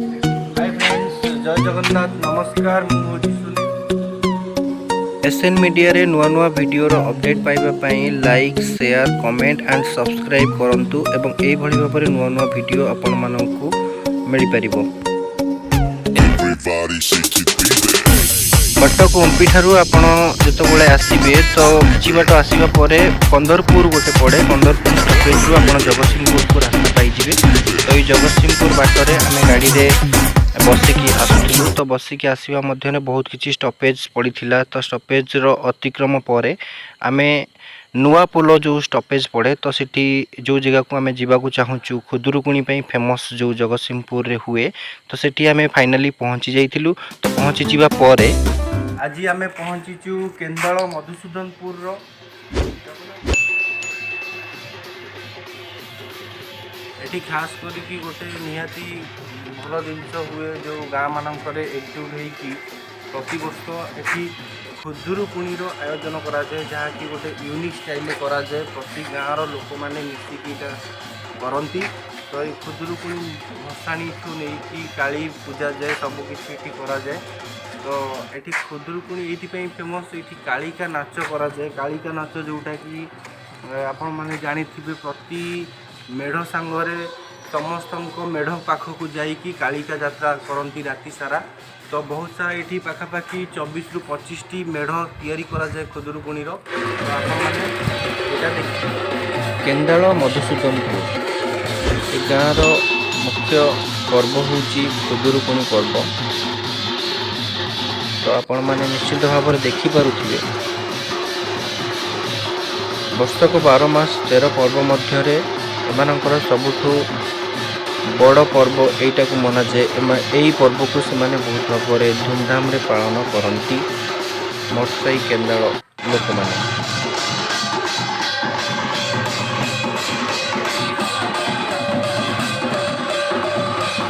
High friends, ଜୟ ଜଗନ୍ନାଥ, ନମସ୍କାର। ମୁଁ ହେଉଛି ସୁନୀଲ। ଏସ୍ଏନ୍ ମିଡ଼ିଆରେ ନୂଆ ନୂଆ ଭିଡ଼ିଓର ଅପଡ଼େଟ୍ ପାଇବା ପାଇଁ like, share, comment and subscribe କରନ୍ତୁ ଏବଂ ଏଇଭଳି ଭାବରେ ନୂଆ ନୂଆ ଭିଡ଼ିଓ ଆପଣମାନଙ୍କୁ ମିଳିପାରିବ। Everybody shake it, baby. Cuttack ଓମ୍ପିଠାରୁ ଆପଣ ଯେତେବେଳେ ଆସିବେ, ତ କିଛି ବାଟ ଆସିବା ପରେ କନ୍ଦରପୁର ଗୋଟେ ପଡ଼େ। କନ୍ଦରପୁର ଷ୍ଟପେଜରୁ ଆପଣ ଜଗତସିଂହପୁରକୁ ରାସ୍ତା ପାଇଯିବେ। ତ ଏଇ ଜଗତସିଂହପୁର ବାଟରେ ଆମେ ଗାଡ଼ିରେ ବସିକି ଆସୁଥିଲୁ। ତ ବସିକି ଆସିବା ମଧ୍ୟରେ ବହୁତ କିଛି ଷ୍ଟପେଜ ପଡ଼ିଥିଲା। ତ ଷ୍ଟପେଜର ଅତିକ୍ରମ ପରେ ଆମେ ନୂଆ ପୋଲ ଯେଉଁ ଷ୍ଟପେଜ ପଡ଼େ, ତ ସେଠି ଯେଉଁ ଜାଗାକୁ ଆମେ ଯିବାକୁ ଚାହୁଁଛୁ, ଖୁଦୁରୁକୁଣୀ ପାଇଁ ଫେମସ୍ ଯେଉଁ ଜଗତସିଂହପୁରରେ ହୁଏ, ତ ସେଠି ଆମେ ଫାଇନାଲି ପହଞ୍ଚି ଯାଇଥିଲୁ। ତ ପହଞ୍ଚିଯିବା ପରେ ଆଜି ଆମେ ପହଞ୍ଚିଛୁ କେନ୍ଦାଳ ମଧୁସୂଦନପୁରର। ଏଠି ଖାସ୍ କରିକି ଗୋଟେ ନିହାତି ଭଲ ଜିନିଷ ହୁଏ, ଯେଉଁ ଗାଁ ମାନଙ୍କରେ ଏକଜୁଟ ହେଇକି ପ୍ରତିବର୍ଷ ଏଠି ଖୁଦୁରୁକୁଣୀର ଆୟୋଜନ କରାଯାଏ, ଯାହାକି ଗୋଟେ ୟୁନିକ୍ ଷ୍ଟାଇଲରେ କରାଯାଏ। ପ୍ରତି ଗାଁର ଲୋକମାନେ ମିଶିକି ଏଇଟା କରନ୍ତି। ତ ଏଇ ଖୁଦୁରୁକୁଣୀ ଭସାଣିଠୁ ନେଇକି କାଳୀ ପୂଜା ଯାଏ, ସବୁକିଛି ଏଠି କରାଯାଏ। ତ ଏଠି ଖୁଦୁରୁକୁଣୀ ଏଇଥିପାଇଁ ଫେମସ୍, ଏଇଠି କାଳିକା ନାଚ କରାଯାଏ। କାଳିକା ନାଚ ଯେଉଁଟାକି ଆପଣମାନେ ଜାଣିଥିବେ, ପ୍ରତି ମେଢ଼ ସାଙ୍ଗରେ ସମସ୍ତଙ୍କ ମେଢ଼ ପାଖକୁ ଯାଇକି କାଳିକା ଯାତ୍ରା କରନ୍ତି ରାତି ସାରା। ତ ବହୁତ ସାରା ଏଠି ପାଖାପାଖି 24ରୁ 25ଟି ମେଢ଼ ତିଆରି କରାଯାଏ ଖୁଦୁରୁକୁଣୀର। ତ ଆପଣମାନେ ଏଇଟା ଦେଖି କେନ୍ଦାଳ ମଧୁସୂଦନପୁର ଏ ଗାଁର ମୁଖ୍ୟ ପର୍ବ ହେଉଛି ଖୁଦୁରୁକୁଣୀ ପର୍ବ। ତ ଆପଣମାନେ ନିଶ୍ଚିତ ଭାବରେ ଦେଖିପାରୁଥିବେ, ବର୍ଷକ 12 ମାସ 13 ପର୍ବ ମଧ୍ୟରେ ଏମାନଙ୍କର ସବୁଠୁ ବଡ଼ ପର୍ବ ଏଇଟାକୁ ମନାଯାଏ। ଏଇ ପର୍ବକୁ ସେମାନେ ବହୁତ ଭାବରେ ଧୁମଧାମରେ ପାଳନ କରନ୍ତି ମଠସାହି କେନ୍ଦାଳ ଲୋକମାନେ।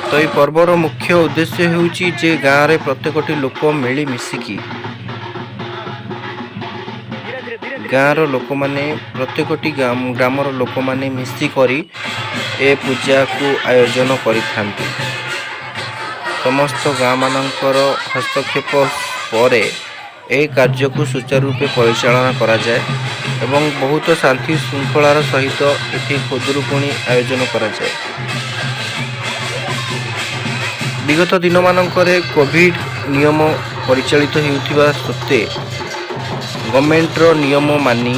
ତ ଏଇ ପର୍ବର ମୁଖ୍ୟ ଉଦ୍ଦେଶ୍ୟ ହେଉଛି ଯେ ଗାଁରେ ପ୍ରତ୍ୟେକଟି ଲୋକ ମିଳିମିଶିକି, ଗାଁର ଲୋକମାନେ, ପ୍ରତ୍ୟେକଟି ଗ୍ରାମର ଲୋକମାନେ ମିଶିକରି ଏ ପୂଜାକୁ ଆୟୋଜନ କରିଥାନ୍ତି। ସମସ୍ତ ଗାଁମାନଙ୍କର ହସ୍ତକ୍ଷେପ ପରେ ଏହି କାର୍ଯ୍ୟକୁ ସୁଚାରୁ ରୂପେ ପରିଚାଳନା କରାଯାଏ ଏବଂ ବହୁତ ଶାନ୍ତି ଶୃଙ୍ଖଳାର ସହିତ ଏଠି ଖୁଦୁରୁକୁଣୀ ଆୟୋଜନ କରାଯାଏ। ବିଗତ ଦିନମାନଙ୍କରେ କୋଭିଡ଼ ନିୟମ ପରିଚାଳିତ ହେଉଥିବା ସତ୍ତ୍ୱେ ଗଭର୍ଣ୍ଣମେଣ୍ଟର ନିୟମ ମାନି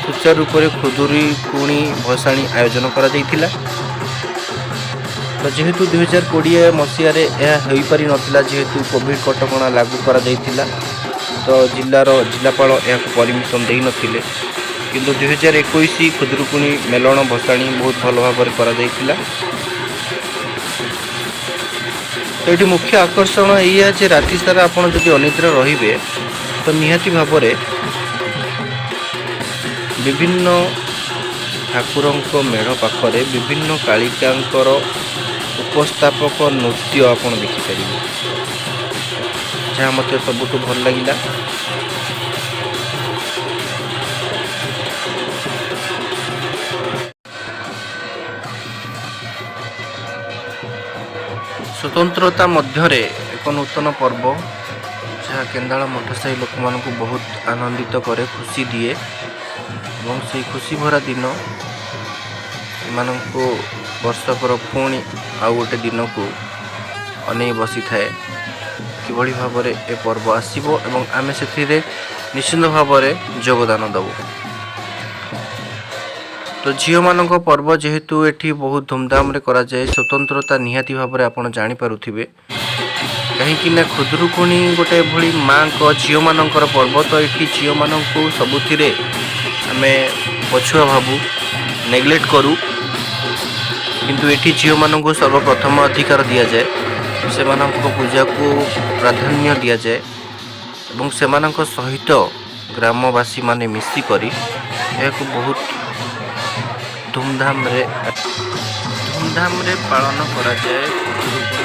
ସୁଚାରୁ ରୂପରେ ଖୁଦୁରୁକୁଣୀ ଭସାଣି ଆୟୋଜନ କରାଯାଇଥିଲା। ତ ଯେହେତୁ 2020 ମସିହାରେ ଏହା ହୋଇପାରିନଥିଲା, ଯେହେତୁ କୋଭିଡ଼ କଟକଣା ଲାଗୁ କରାଯାଇଥିଲା, ତ ଜିଲ୍ଲାର ଜିଲ୍ଲାପାଳ ଏହାକୁ ପରମିସନ୍ ଦେଇନଥିଲେ। କିନ୍ତୁ 2021 ଖୁଦୁରୁକୁଣୀ ମେଲଣ ଭସାଣି ବହୁତ ଭଲ ଭାବରେ କରାଯାଇଥିଲା। ତ ଏଠି ମୁଖ୍ୟ ଆକର୍ଷଣ ଏଇଆ ଯେ ରାତି ସାରା ଆପଣ ଯଦି ଅନିଦ୍ରା ରହିବେ, ତ ନିହାତି ଭାବରେ ବିଭିନ୍ନ ଠାକୁରଙ୍କ ମେଢ଼ ପାଖରେ ବିଭିନ୍ନ କାଳିକାଙ୍କର ଉପସ୍ଥାପକ ନୃତ୍ୟ ଆପଣ ଦେଖିପାରିବେ, ଯାହା ମୋତେ ସବୁଠୁ ଭଲ ଲାଗିଲା। ସ୍ୱତନ୍ତ୍ରତା ମଧ୍ୟରେ ଏକ ନୂତନ ପର୍ବ, ଯାହା କେନ୍ଦାଳ ମଠସାହି ଲୋକମାନଙ୍କୁ ବହୁତ ଆନନ୍ଦିତ କରେ, ଖୁସି ଦିଏ ଏବଂ ସେଇ ଖୁସି ଭରା ଦିନ ଏମାନଙ୍କୁ ବର୍ଷକର ପୁଣି ଆଉ ଗୋଟେ ଦିନକୁ ଅନେଇ ବସିଥାଏ, କିଭଳି ଭାବରେ ଏ ପର୍ବ ଆସିବ ଏବଂ ଆମେ ସେଥିରେ ନିଶ୍ଚିନ୍ତ ଭାବରେ ଯୋଗଦାନ ଦେବୁ। ତ ଝିଅମାନଙ୍କ ପର୍ବ ଯେହେତୁ ଏଠି ବହୁତ ଧୁମଧାମରେ କରାଯାଏ, ସ୍ୱତନ୍ତ୍ରତା ନିହାତି ଭାବରେ ଆପଣ ଜାଣିପାରୁଥିବେ, କାହିଁକି ନା ଖୁଦୁରୁକୁଣୀ ଗୋଟେ ଏଭଳି ମାଙ୍କ ଝିଅମାନଙ୍କର ପର୍ବ। ତ ଏଠି ଝିଅମାନଙ୍କୁ ସବୁଥିରେ ଆମେ ପଛୁଆ ଭାବୁ, ନେଗ୍ଲେକ୍ଟ କରୁ, କିନ୍ତୁ ଏଠି ଝିଅମାନଙ୍କୁ ସର୍ବପ୍ରଥମ ଅଧିକାର ଦିଆଯାଏ। ସେମାନଙ୍କ ପୂଜାକୁ ପ୍ରାଧାନ୍ୟ ଦିଆଯାଏ ଏବଂ ସେମାନଙ୍କ ସହିତ ଗ୍ରାମବାସୀମାନେ ମିଶିକରି ଏହାକୁ ବହୁତ ଧୁମଧାମରେ ଧୁମଧାମରେ ପାଳନ କରାଯାଏ ଖୁଦୁରୁକୁଣୀ।